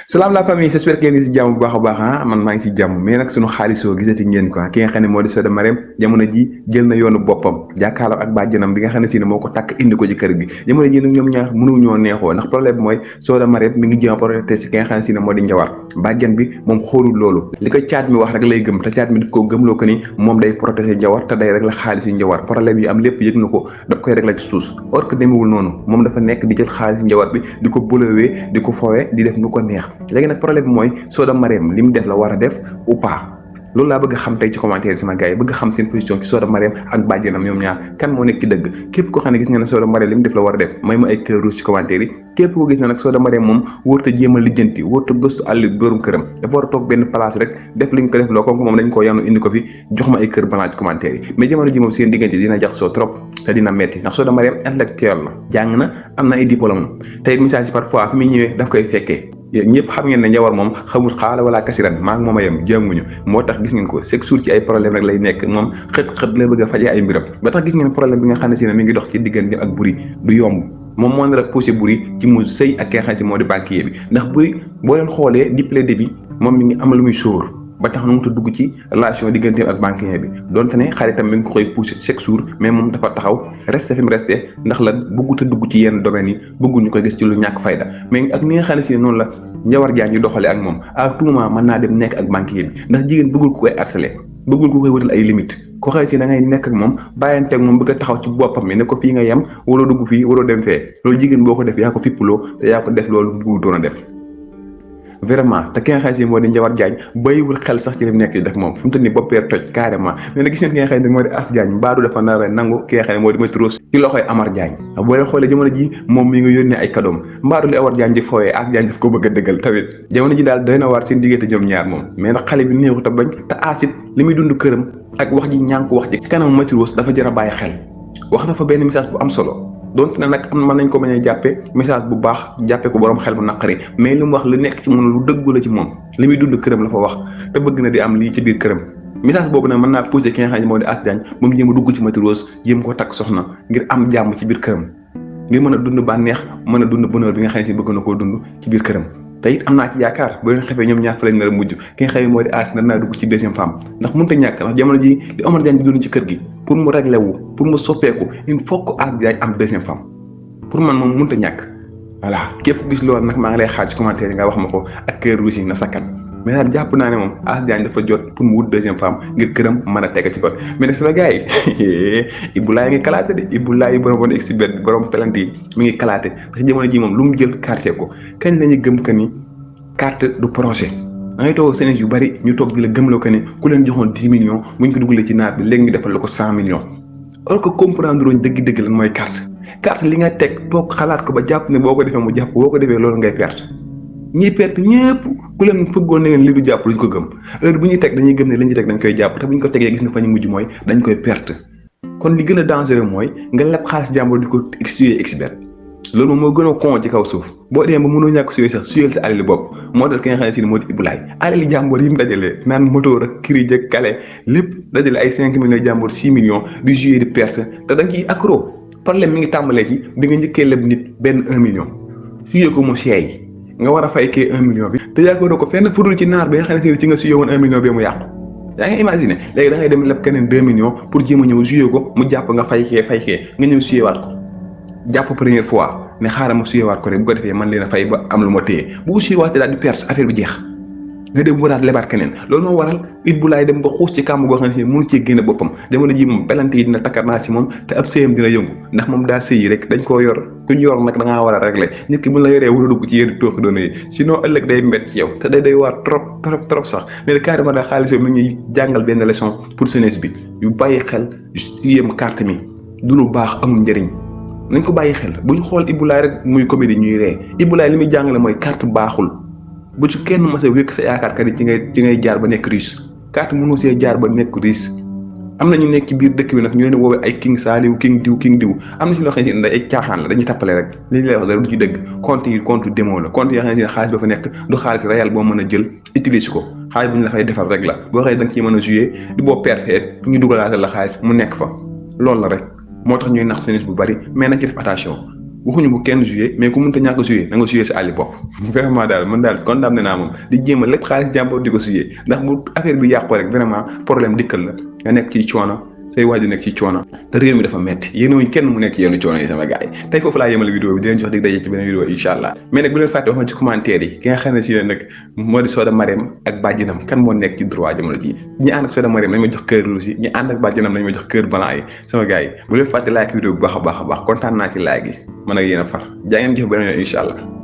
Salam la famille, j'espère que yéen ngi si jàmm bu baax a baax man maa ngi si jàmm mais nag sunu xaalisoo gisati ngeen ko ki nga xam ne moo di Soda Marème jamono ji jël na yoonu boppam jàkkaarloo ak bàjjanam bi nga xam ne si ne moo ko takk indi ko ci kër gi jamono ji nag ñoom ñaar mënu ñoo neexoo ndax problème bi mooy Soda Marème mi ngi jéem a protéger si ki nga xam ne si ne moo di Njawar bàjjan bi moom xoolul loolu li ko caat mi wax rek lay gëm te caat mi daf ko gëmloo ko ni moom day protéger Njawar te day rek la xaalisu Njawar problème yi am lépp yëg na ko daf koy rek la ci suus or que demewul noonu moom dafa nekk di jël xaalisu Njawar bi di ko bolowee di ko fowee di def nu ko neex léegi nag problème mooy Soda Marème li mu def la war a def ou pas loolu laa bëgg a xam tey ci commentaire yi sama gars yi bëgg xam seen position ci Soda Marème ak bàjjenam ñoom ñaar kan moo nekk ci dëgg képp koo xam ne gis nga ne Soda Marème li mu def la war a def may ma ay cœur rouge ci commentaire yi képp koo gis na nag Soda Marème moom wóorta jéem a lijjanti wóorta gëstu àll borom këram dafa war a toog benn place rek def li ñu ko def loo comme moom dañ ko yanu indi ko fi jox ma ay cœur blanc ci commentaire yi mais jamono ji moom seen diggante dina jaxasoo trop te dina metti ndax Soda Marème intellectuel la jàng na am na ay diplôme tey message yi parfois fi muy ñëwee daf koy fekkee ñëpp xam ngeen ne Njawar moom xamul xaala wala kasiran maa ngi moom a yem jànguñu moo tax gis ngeen ko chaque jour ci ay problème rek lay nekk moom xët la bëgg a fajee ay mbiram ba tax gis ngeen problème bi nga xam ne si ne mi ngi dox ci diggante ak Boury du yomb moom moo nar a poussé Boury ci mu sëy ak ki nga xam ne si moo di banquier bi ndax Boury boo leen xoolee depuis le début moom mi ngi am lu muy sóor ba tax na mu dugg ci relation diggante ak banquier bi donte ne xaritam mi ngi ko koy poussé chaque jour mais moom dafa taxaw resté fi mu resté ndax la bëggut a dugg ci yenn domaines yi bëggul ñu koy gis ci lu ñàkk fayda mais ak ni nga xam ne si noonu la Njawar Jaañ ñu doxalee ak moom à tout moment mën naa dem nekk ak banquier bi ndax jigéen bëggul ku koy harcelé bëggul ku koy wutal ay limites ko xëy si da ngay nekk ak moom bàyyanteeg moom bëgg a taxaw ci boppam mi ne ko fii nga yem waroo dugg fii waroo dem fee loolu jigéen boo ko def yaa ko fippuloo te yaa ko def loolu bëggu doon a def vraiment te ki nga xam si moo di Njawar Jaañ bàyyiwul xel sax ci li mu nekk di def moom fu mu toll nii boppee toj carrément mais nag gis ngeen ki nga xam ne moo di As Jaañ mbaadu dafa nar a nangu ki nga xam ne moo di Matros ci loxoy Amar Jaañ boo leen xoolee jamono ji moom mi ngi yónnee ay kadoom mbaadu li Amar Jaañ di fooyee As Jaañ daf ko bëgg a dëggal tamit jamono ji daal doy na waar seen diggante ñoom ñaar moom mais nag xale bi néexu te bañ te asit li muy dund këram ak wax ji ñànk wax ji kanam Matros dafa jar a bàyyi xel wax na fa benn message bu am solo donte ne nag am mën nañ ko bañ a jàppe message bu baax jàppe ko borom xel bu naqari mais li mu wax lu nekk ci moom lu dëggu la ci moom li muy dund këram la fa wax te bëgg na di am lii ci biir këram message boobu nag mën naa poussé ki nga xam ne moo di As Jaañ moom jéem a dugg ci Matros jéem ko takk soxna ngir am jàmm ci biir këram ngir mën a dund bànneex mën a dund bonheur bi nga xam ne si bëgg na koo dund ci biir këram te it am naa ci yaakaar bu leen xefee ñoom ñaar fa lañ nar a mujj ki nga xam ne moo di As nar naa dugg ci deuxième femme ndax mënut a ñàkk ndax jamono ji li Omar Jaañ di dund ci kër gi pour mu réglé wu pour mu soppeeku il faut que As Jaañ am deuxième femme pour man moom mënut a ñàkk voilà képp gis loolu nag maa ngi lay xaaj ci commentaire yi nga wax ma ko ak kër ruusi na sakkan mais daal jàpp naa ne moom As Jaañ dafa jot pour mu wut deuxième femme ngir këram mën a teg ci ko mais nag sama gars yi Ibou Laye ngi kalaate de Ibou Laye borom bon exhibit borom pelante yi mi ngi kalaate parce que jamono ji moom lu mu jël quartier ko kañ la ñu gëm que ni carte du projet da ngay toog Sénégal yu bari ñu toog di la gëmloo que ni ku leen joxoon 10 millions buñ ko dugalee ci naat bi léegi ñu defal la ko 100 millions alors que comprendre wuñ dëgg-dëgg lan mooy carte li nga teg toog xalaat ko ba jàpp ne boo ko defee mu jàpp boo ko defee loolu ngay perte ñiy perte ñëpp ku leen fëggoon ne leen li du jàpp luñ ko gëm heure bu ñuy teg dañuy gëm ne li ñuy teg dañ koy jàpp te bu ñu ko tegee gis na fa ñu mujj mooy dañ koy perte kon li gën a dangereux mooy nga leb xaalis jàmbur di ko suyee expert loolu moom moo gën a con ci kaw suuf boo demee ba mënoo ñàkk suyee sax suyeel sa alali bopp moo dal ki nga xam ne si moo di Ibou Laye alali jàmbur yi mu dajalee naan moto rek kiri jëkk kale lépp dajale ay 5 millions jàmbur 6 millions di jouer di perte te da nga ciy accro problème mi ngi tàmbalee ci di nga njëkkee leb nit benn 1 million suyee ko mu seey nga war a fay kee 1 million bi te yaakaaroo ko fenn fudul ci naar bi nga xam ne ci nga suyee woon 1 million bi mu yàqu yaa ngi imaginer léegi da ngay dem leb keneen 2 millions pour jéem a ñëw suyee ko mu jàpp nga fay kee nga ñëw suyee waat ko jàpp première fois ne xaaral ma suyee waat ko rek bu ko defee man leen a fay ba am lu ma téye bu ko suyee waatee daal di perte affaire bi jeex nga dem bu daal lebaat keneen loolu moo waral Ibou Laye dem ba xuus ci kàmb goo xam ne si mënu cee génne boppam jamono ji moom pelante yi dina takkar naa ci moom te ab sëyam dina yëngu ndax moom daa sëyi rek dañ koo yor kuñ yor nag da ngaa war a régler nit ki bu la yoree war a dugg ci yenn tooxi doona yi sinon ëllëg day mbett ci yow te day waar trop sax mais carrément daal xaalis yooyu mi ñuy jàngal benn leçon pour jeunesse bi yu bàyyi xel suyem carte mi du lu baax amul njëriñ nañ ko bàyyi xel buñ xool Ibou Laye rek muy comédie ñuy ree Ibou Laye li muy jàngale mooy carte baaxul bu ci kenn mos a wékk sa yaakaar kat ci ngay jaar ba nekk riche carte mënoo see jaar ba nekk riche am na ñu nekk ci biir dëkk bi nag ñu leen woowee ay king Saliou king diw am na ci loo xam ne ay caaxaan la dañuy tappale rek li ñu lay wax dara du ci dëgg compte démo la compte yoo xam ne xaalis ba fa nekk du xaalis réel boo mën a jël utilise ko xaalis bu ñu la fay defal rek la boo xëyee da nga ciy mën a jouer di boo perte ñu dugalaate la xaalis mu nekk fa loolu la rek moo tax ñuy nax seen bu bari mais nañ ci def attention waxuñu bu kenn joué mais ku mënta ñàkk joué na nga joué sa àlli bopp vraiment daal man daal condamné naa moom di jéem a lépp xaalis jàmbur di ko joué ndax bu affaire bi yàqoo rek vraiment problème dikkal la nga nekk ci coono say waaju nekk ci coono te réew mi dafa metti yéenewuñ kenn mu nekk ci yenn coono yi sama gars yi tey foofu laa yemal vidéo bi di leen jox dig daje ci beneen vidéo incha allah mais nag bu leen fàtte wax ma ci commentaire yi ki nga xam ne si ne nag moo di Soda Marème ak bàjjinam kan moo nekk ci droit jamono ji ñi ànd ak Soda Marème nañ ma jox cœur rouge yi ñi ànd ak bàjjinam nañ ma jox cœur blanc yi sama gars yi bu leen fàtte like vidéo bu baax a baax kontaan naa ci like yi man ak yéen a far jaa ngeen jëf beneen yoon incha allah